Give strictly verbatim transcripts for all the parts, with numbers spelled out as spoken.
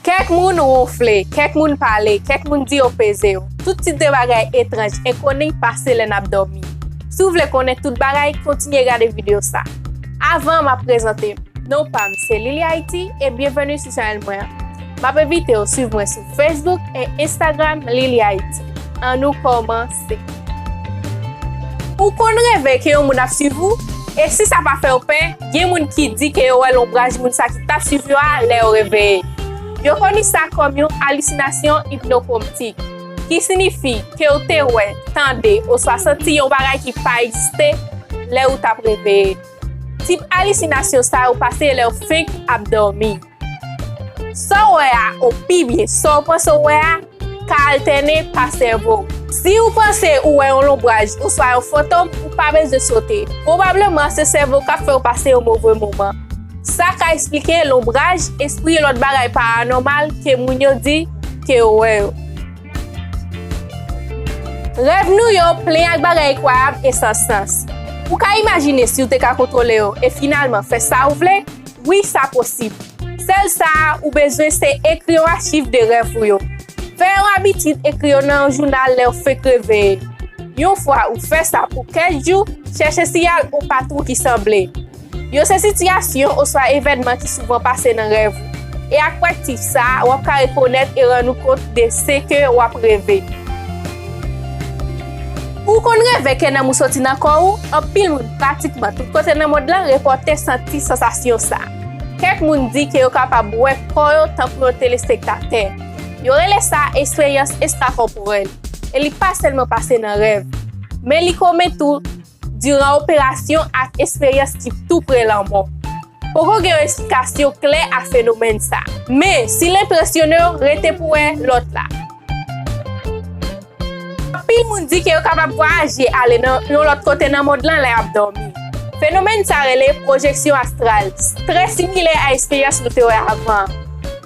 Kèk moun wonfle, kèk moun pale, kèk moun di yo peze yo. Tout tip de bagay etranj, enkoni pase lè n ap dòmi. Si w vle konnen tout bagay, kontinye gade videyo sa. Avan m ap prezante m, non pa m se Lily Haiti e byenveni sou chanèl mwen an. M ap envite w swiv mwen sou Facebook e Instagram Lily Haiti. Ann nou kòmanse. Ou konn reve ke yon moun ap swiv ou? E si sa pa fè w pè, gen moun ki di ke yo wè lonbraj moun sa ki t ap swiv yo a lè yo reveye. Yo koni sa kòm yon alisinasyon ipnokoptik, ki siyifi ke w te wè, tande, oswa santi yon bagay ki pa egziste lè ou t ap reveye. Tip alisinasyon sa yo pase lè w fenk ap dòmi. Sa w wè a, ou pi byen, sa w panse w wè a, ka altène pa sèvo w. Si w panse ou wè yon lonbraj oswa yon fantom, ou pa bezwen sote. Pwobableman, se sèvo w k ap fè w pase yon move moman. Sa ka eksplike lonbraj, espri, lòt bagay paranòmal ke moun yo di ke yo wè yo. Rèv nou yo plen ak bagay enkwayab e san sans. Ou ka imajine si w te ka kontwole yo e finalman fè sa w vle? Wi, sa posib. Sèl sa ou bezwen se ekri yon achiv de rèv ou yo. Fè yon abitid ekri yo nan yon jounal lè w fenk reveye. Yon fwa ou fè sa pou kèk jou, chèche siyal yon patwon ki sanble. Yo se sitiyasyon oswa evènman ki souvan pase nan rèv ou. E ak praktis sa a, w ap ka rekonèt e rann ou kont de se ke w ap reve. Ou konn reve ke nanm ou soti nan kò ou? Anpil moun, pratikman tout kote nan mond lan, repòte santi sansasyon sa a. Kèk moun di ke yo kapab wè kò yo tankou yon telespektatè. Yo rele sa eksperyans ekstrakòporèl. E li pa sèlman pase nan rèv, men li komen tou diran operasyon ak eksperyans ki tou pre lanmò. Poko gen yon eksplikasyon klè a fenomèn sa. Men, si l enpresyone w, rete pou w wè lòt la. Anpil moun di ke yo kapab vwayaje ale nan yon lòt kote nan mond lan lè y ap dòmi. Fenomèn sa rele pwojeksyon astral, trè similè a eksperyans nou te wè avan an.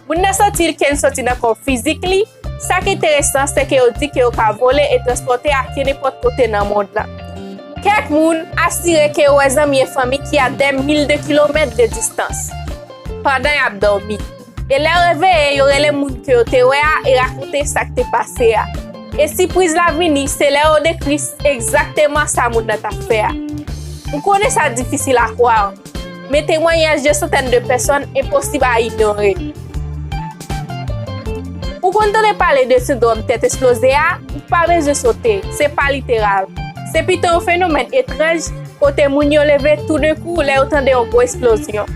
Moun nan santi l ke l soti nan kò fizik li. Sa k enteresan, se ke yo di ke yo ka vole e transpòte a kenenpòt kote nan mond lan. Kèk moun asire ke yo wè zanmi e fanmi ki a dè mil de kilomèt de distans pandan y ap dòmi. E lè yo reveye, yo rele moun ke yo te wè a e rakonte sa k te pase a. E sipriz la vini, se lè yo dekri egzakteman sa moun nan t ap fè a. M konnen sa difisil a kwè, men temwayaj de santèn de pèsòn enposib a inyore. Ou konn tande pale de sendwòm tèt eksploze a? Ou pa bezwen sote, se pa literal. Se pito yon fenomèn etranj kote moun yo leve toudenkou lè yo tande yon gwo eksplozyon.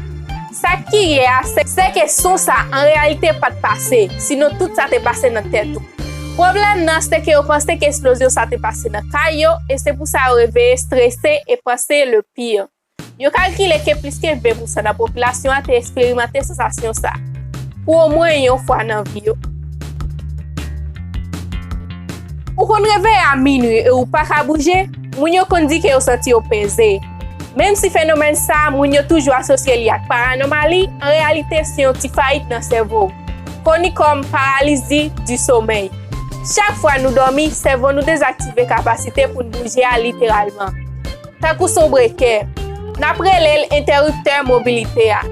Sa k kirye a, se, se ke son sa an reyalite pa t pase, sinon tout sa te pase nan tèt ou. Pwoblèm nan, se ke yo panse ke eksplozyon sa te pase nan kay yo, e se pou sa yo reveye strese e panse le pire. Yo kalkile ke plis ke ven pousan nan popilasyon an te eksperimante sansasyon sa pou omwen yon fwa nan vi yo. Ou konn reveye a minwi e ou pa ka bouje? Moun yo konn di ke yo santi yo peze. Menm si fenomèn sa a, moun yo toujou asosye li ak paranòmali, an reyalite, se yon ti fayit nan sèvo w. Koni kòm paralizi di somèy. Chak fwa nou dòmi, sèvo nou dezaktive kapasite pou n bouje a literalman. Tankou sonbreke, n ap rele l entèriptè mobilite a.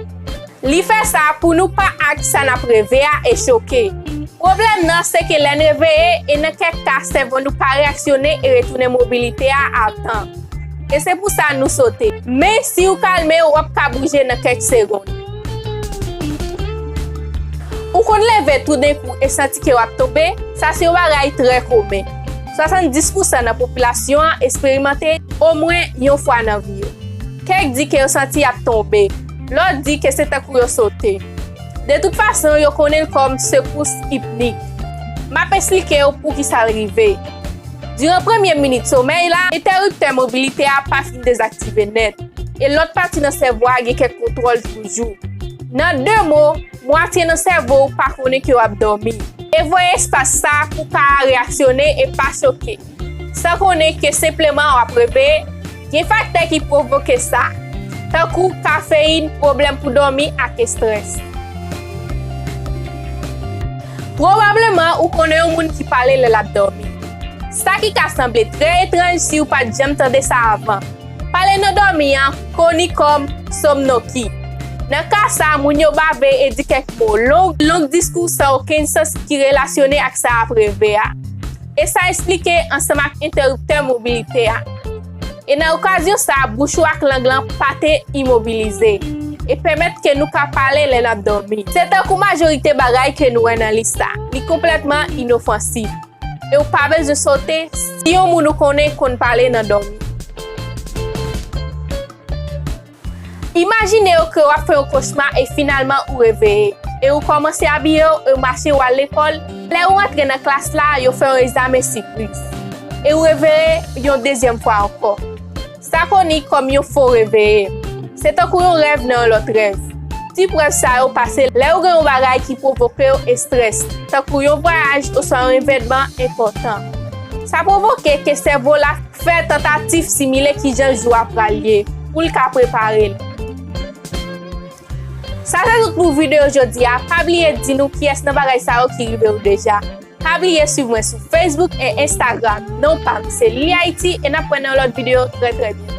Li fè sa pou nou pa ak sa n ap reve a e choke. Pwoblèm nan, se ke lè n reveye, e nan kèk ka, sèvo nou pa reyaksyone e retounen mobilite a a tan. E se pou sa nou sote. Men, si w kalme w, w ap ka bouje nan kèk segonn. Ou konn leve toudenkou e santi ke w ap tonbe? Sa se yon bagay trè komen. Swasanndis pousan nan popilasyon an eksperimante omwen yon fwa nan vi yo. Kèk di ke yo santi y ap tonbe, lòt di ke se tankou yo sote. De tout fason, yo konnen l kòm sekous ipnik. M ap esplike w poukisa l rive. Diran premye minit somèy la, entèriptè mobilite a pa fin dezaktive nèt, e lòt pati nan sèvo a gen kèk kontwòl toujou. Nan de mo, mwatye nan sèvo w pa konnen ke w ap dòmi, e voye espas sa pou ka a reyaksyone e pa choke, san konnen ke senpleman w ap reveye. Gen faktè ki pwovoke sa, tankou kafeyin, pwoblèm pou dòmi ak estrès. Pwobableman, ou konnen yon moun ki pale lè l ap dòmi. Sa ki ka sanble trè etranj si w pa t janm tande sa avan. Pale nan dòmi an koni kòm somnoki. Nan ka sa a, moun yo bave e di kèk mo long, long diskou san okenn sans ki relasyone ak sa y ap reve a. E sa esplike ansanm ak entèriptè mobilite a. E nan okazyon sa a, bouch ou ak lang lan pa te imobilize e pèmèt ke nou ka pale lè n ap dòmi. Se tankou majorite bagay ke nou wè nan lis la, li konplètman inofansif. E w pa bezwen sote si yon moun ou konnen konn pale nan dòmi. Imajine w ke w ap fè yon kochma e finalman ou reveye. E ou kòmanse abiye w e w mache w al lekòl. Lè ou antre nan klas la, yo fè yon egzamen sipriz. E ou reveye yon dezyèm fwa ankò. Sa koni kòm yon fo reveye. Se tankou yon rèv nan yon lòt rèv. Tip rèv sa yo pase lè ou gen yon bagay ki pwovoke w estrès, tankou yon vwayaj oswa yon evènman enpòtan. Sa pwovoke ke sèvo la fè tantativ simile kijan jou a pral ye, pou l ka prepare l. Sa se tout pou videyo jodi a. Pa bliye di nou kiyès nan bagay sa yo ki rive w deja. Pa bliye swiv mwen sou Facebook e Instagram. Non pa m se Lili Haiti e n ap wè nan yon lòt videyo trè trè byento.